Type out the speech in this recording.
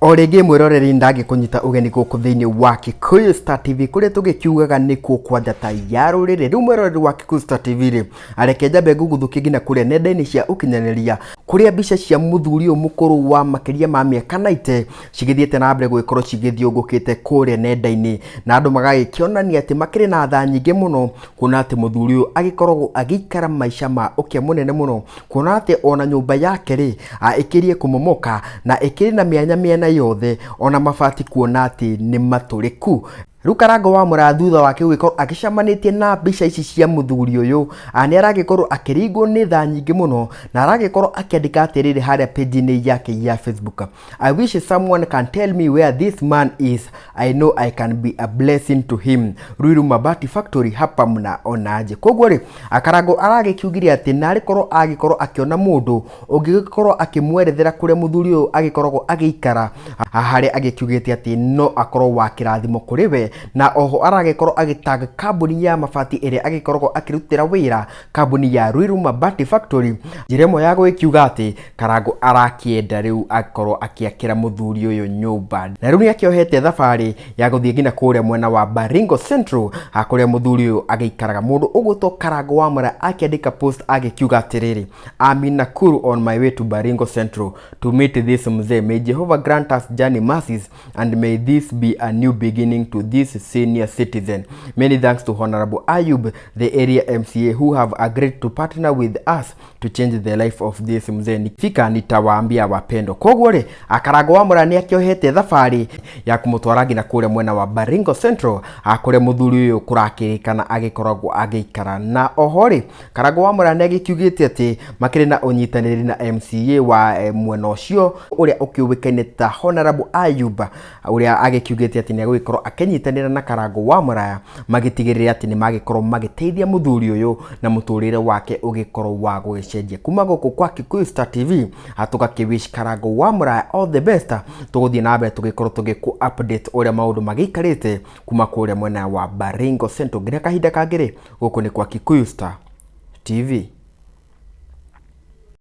O rĩngĩ mwĩroreri, ndangĩkũnyita ũgeni gũkũ thĩinĩ wa Kikuyu Star TV, kũrĩa tũgĩkiugaga nĩkuo kwa njata ya rũrĩrĩ. Rĩu mwĩroreri wa Kikuyu Star TV rĩ, areke njambe nguguthũkie nginya kũrĩa nenda-inĩ cia ũkinyanĩria, kũrĩa mbica cia mũthuri ũyũ mũkũrũ wa makĩria ma mĩaka 90 cigĩthiĩte na mbere gũgĩkorwo cigĩthiũngũkĩte kũrĩa nenda-inĩ, na andũ magagĩkĩonania atĩ makĩrĩ na tha nyingĩ mũno, kuona atĩ mũthuri ũyũ agĩkoragwo agĩikara maica ma ũkĩa mũnene mũno, kuona atĩ ona nyũmba yake rĩ ĩkĩrie kũmomoka na ĩkĩrĩ na mĩanya mĩena yothe, ona mabati kuona atĩ nĩ matũrĩku. Rĩu Karango wa Mũraya, thutha wake gũgĩkorwo agĩcemanĩtie na mbica ici cia mũthuri ũyũ, nĩ aragĩkorwo akĩringwo nĩ tha nyingĩ mũno, na aragĩkorwo akĩandĩka atĩrĩrĩ harĩa page-inĩ yake ya Facebook: "I wish someone can tell me where this man is. I know I can be a blessing to him. Ruiru Mabati Factory, hapa mnaonaje?" Koguo rĩ, Akarango aragĩkiugire atĩ narĩ korwo agĩkorwo akĩona mũndũ ũngĩgĩkorwo akĩmwerethera kũrĩa mũthuri ũyũ agĩkoragwo agĩikara, harĩa agĩkiugĩte atĩ no akorwo wa kĩrathimo kũrĩ we. Na oho aragĩkorwo agĩtag kambuni ya mabati ĩrĩa agĩkoragwo akĩrutĩra wĩra, kambuni ya Ruiru Mabati Factory, njĩra ĩmwe ya gũgĩkiuga atĩ Karango arakĩenda rĩu akorwo akĩakĩra mũthuri ũyũ nyũmba. Na rĩu nĩ akĩohete thabarĩ ya gũthiĩ nginya kũrĩa mwena wa Baringo Central, kũrĩa mũthuri ũyũ agĩikaraga. Mũndũ ũgwĩtwo Karango wa Mũraya akĩandĩka post agĩkiuga atĩrĩrĩ: "I'm in Nakuru on my way to Baringo Central to meet this mzee. May Jehovah grant us journey mercies and may this be a new beginning to this senior citizen. Many thanks to Honorable Ayub, the area MCA, who have agreed to partner with us to change the life of this mzee. Nikifika nitawaambia wapendo." Koguo rĩ, Akarango wa Mũraya nĩ akĩohete thabarĩ ya kũmũtwara nginya kũrĩa mwena wa Baringo Central, kũrĩa mũthuri ũyũ kũrakĩrĩkana agĩkoragwo agĩikara. Na oho rĩ, Karango wa Mũraya nĩ agĩkiugĩte atĩ makĩrĩ na ũnyitanĩri na MCA wa mwena ũcio, ũrĩa ũkĩũĩkaine ta Honorable Ayub, ũrĩa agĩkiugĩte atĩ nĩ agũgĩkorwo akĩnyitanĩra na Karango wa Mũraya magĩtigĩrĩra atĩ nĩ magĩkorwo magĩteithia mũthuri ũyũ na mũtũrĩre wake ũgĩkorwo wa gũgĩcenjia. Kuma gũkũ kwa Kikuyu Star TV, tũgakĩwish Karango wa Mũraya all the best. Tũgũthiĩ na mbere tũgĩkorwo tũgĩkũ update ũrĩa maũndũ magĩikarĩte kuma kũrĩa mwena wa Baringo Central. Nginya kahinda kangĩ rĩ, gũkũ nĩ kwa Kikuyu Star TV.